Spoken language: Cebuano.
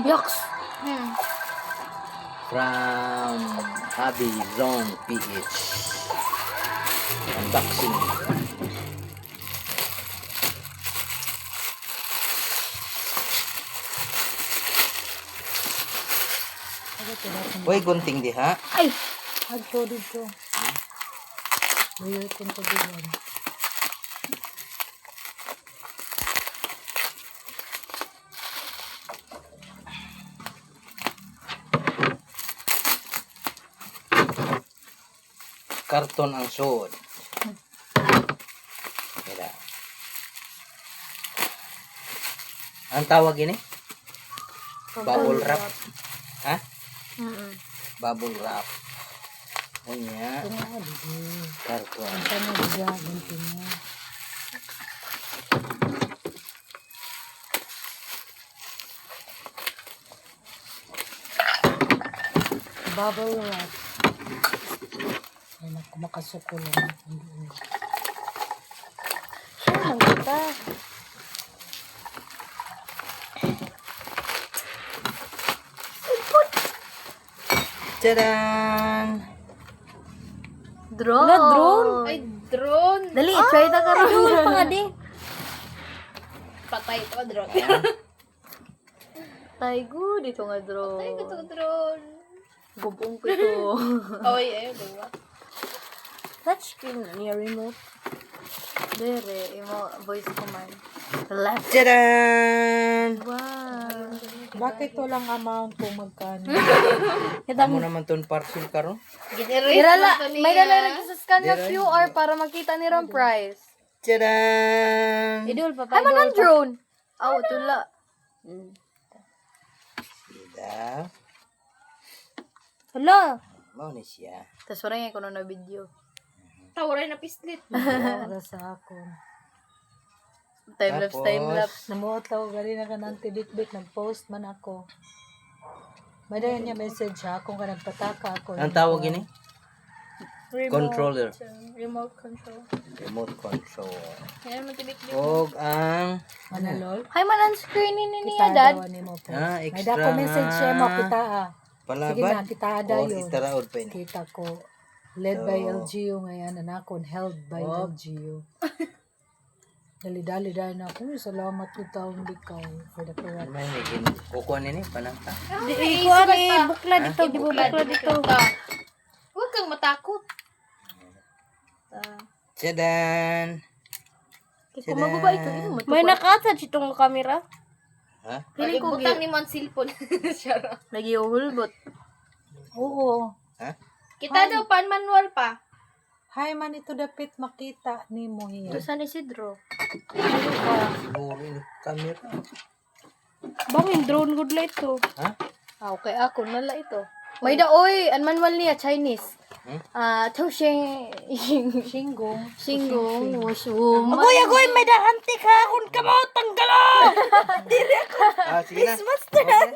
Yaks. From Hobby Zone PH. Unboxing. Uy, gunting diha. Ay! Adto dito. Luyoy kong tubigan. Karton ang suod. Mira. Ang tawag ini? Bubble wrap. Ha? Bubble wrap. Unya, Ito nga, dito. karton. Ang tanong diya, gunting niya. Bubble wrap. Ay, naku, makasuko lang. Share lang kita. Tadaan! Drone. Na drone. Ay, drone. Dali, try ta karon. Drone pa nga di. Patay ito, drone. Tay good ito nga drone. Patay ko to, drone. Gubong ko ito. Oy, ayun, diba? Touchscreen na niya remote. Dere, imo voice command. Left. Tadaan! Wow. Bakit walang amount kung magkano? Amo naman ton parcel karon. Ginerate Irala, mo to niya. may dala sa scan na Dira. QR para makita ni ang price. Tadaan! Idol pa pa. Ay, man ang drone. Aw, tula. Sida. Hala. Mao ni siya. Tapos wala nga ko na video. Tawray na pislit. Wala sa akon. Time lapse, time Tapos, lapse. Namuot lang ko gani na kanang tibit-bit, nag-post man ako. May dayon niya message ha, kung ka nagpataka ako. Ang tawag ini? Controller. Remote control. Remote control. Yan mo tibik-bik. Og ang Manalol? Hay man ang screen ni niya, Kita dad. daw ni mo po. Ah, May extra dako message siya mo kita ah. palaban. Sige na, kita Or dayon. itaraod pa ini. Kita ko. Led by So, LGU ngayon, anak ko, held by Oh. LGU. Dali-dali dahil na ako. Salamat ko taong bikaw for the correct. May nagin kukuha nini panangta. Di ko ani bukla dito, di ba bukla dito. Huwag kang matakot. Tadaan! Kung maguba ito, imo mo. May naka-attach itong camera. Ha? Feeling ko Butang ni Mon cellphone. Siya. Lagi hulbot. Oo. Ha? Kita daw pan manual pa. Hi man, ito dapit makita ni mo hiya. Ito sa Isidro. Siguro ini camera. Bangin drone good light to. Ha? Ah, okay ako nala ito. May da oy, ang manual niya Chinese. Hmm? Ah, Chongqing Shinggong. Xinggong Wushu. Agoy agoy may dahanti ka akon kamo tanggalo. Dili ako. Ah, sige na. Master. Okay.